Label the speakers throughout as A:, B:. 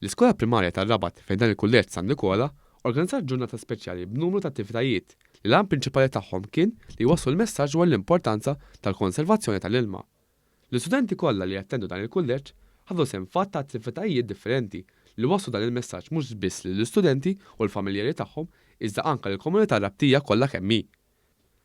A: L-Iskola Primarja tar-Rabat fejn dan il-Kulleġġ San Nikola organizzat ġurnata speċjali b'numru ta' attivitajiet li l-għan prinċipali tagħhom kien li jwasslu l-messaġġ dwar l-importanza tal-konservazzjoni tal-ilma. L-istudenti kollha li jattendu dan il-kulleġġ ħadu sehem f'għadd ta' attivitajiet differenti li wasslu dan il-messaġġ mhux biss lill-istudenti u l-familjari tagħhom iżda anke lill-komunità Rabtija kollha kemm hi.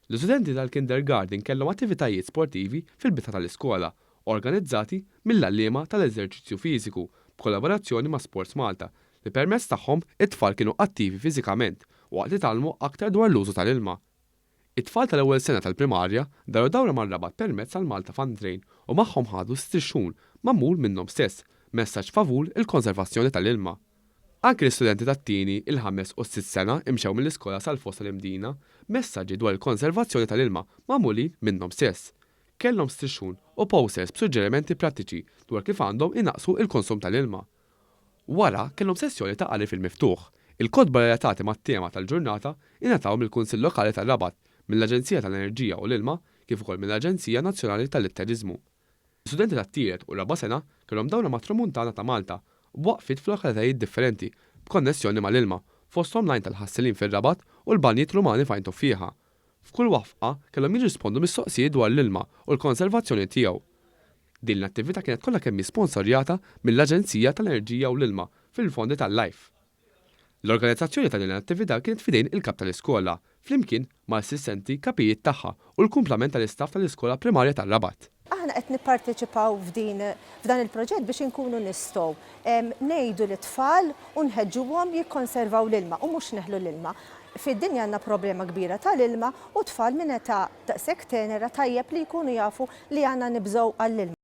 A: L-istudenti tal-kindergarten kellhom attivitajiet sportivi fil-bitħa tal-iskola, organizzati mill-għalliema tal-eżerċizzju fiżiku b'kollaborazzjoni ma' Sports Malta li permezz tagħhom it-tfal kienu attivi fiżikament waqt li tgħallmu aktar dwar l-użu tal-ilma. It-tfal tal-ewwel sena tal-primarja daru dawra mar-Rabat permezz tal-Malta Fun Train u magħhom ħadu strixxun magħmul minnhom stess, messaġġ favur il-konservazzjoni tal-ilma. Anki l-istudenti tat-tieni, il-ħames u s-sitt sena imxew mill-iskola sal-foss tal-Imdina b'messaġġi dwar il-konservazzjoni tal-ilma magħmulin minnhom stess. Kellhom strixxun u posters b'suġġerimenti prattiċi dwar kif għandhom inaqqsu l-konsum tal-ilma. Wara kellhom sessjoni ta' qari fil-miftuħ. Il kotba relatati mat-tema tal-ġurnata ingħataw mill-Kunsill Lokali tar-Rabat, mill-Aġenzija tal-Enerġija u l-Ilma kif ukoll mill-Aġenzija Nazzjonali tal-Litteriżmu. L-istudenti tat-tielet u r-raba' sena kellhom dawra mat-Tramuntana ta' Malta b'waqfiet f'lokalitajiet differenti b'konnessjoni mal-ilma, fosthom l-Għajn tal-Ħasselin fir-Rabat u l-Banjiet Rumani f'Għajn Tuffieħa. F'kull waqfqa kellhom jirrispondu mistoqsijiet dwar l-ilma u l-konservazzjoni tiegħu. Din l-attività kienet kollha kemm hi sponsorjata mill-Aġenzija tal-Enerġija u l-Ilma fil-fondi tal-LIFE. L-organizzazzjoni ta' din l-attività kienet f'idejn il-Kap tal-Iskola, flimkien mal-assistenti kapijiet tagħha u l-kumplament tal-istaff tal-Iskola Primarja tar-Rabat.
B: Aħna qed nipparteċipaw f'din f'dan il-proġett biex inkunu nistgħu ngħidu lit-tfal u nħeġġuhom jikkonservaw l-ilma u mhux neħlu l-ilma. Fid-dinja għandna problema kbira tal-ilma u t-tfal minn età daqshekk tenera tajjeb li jkunu jafu li għandna nibżgħu għall-ilma.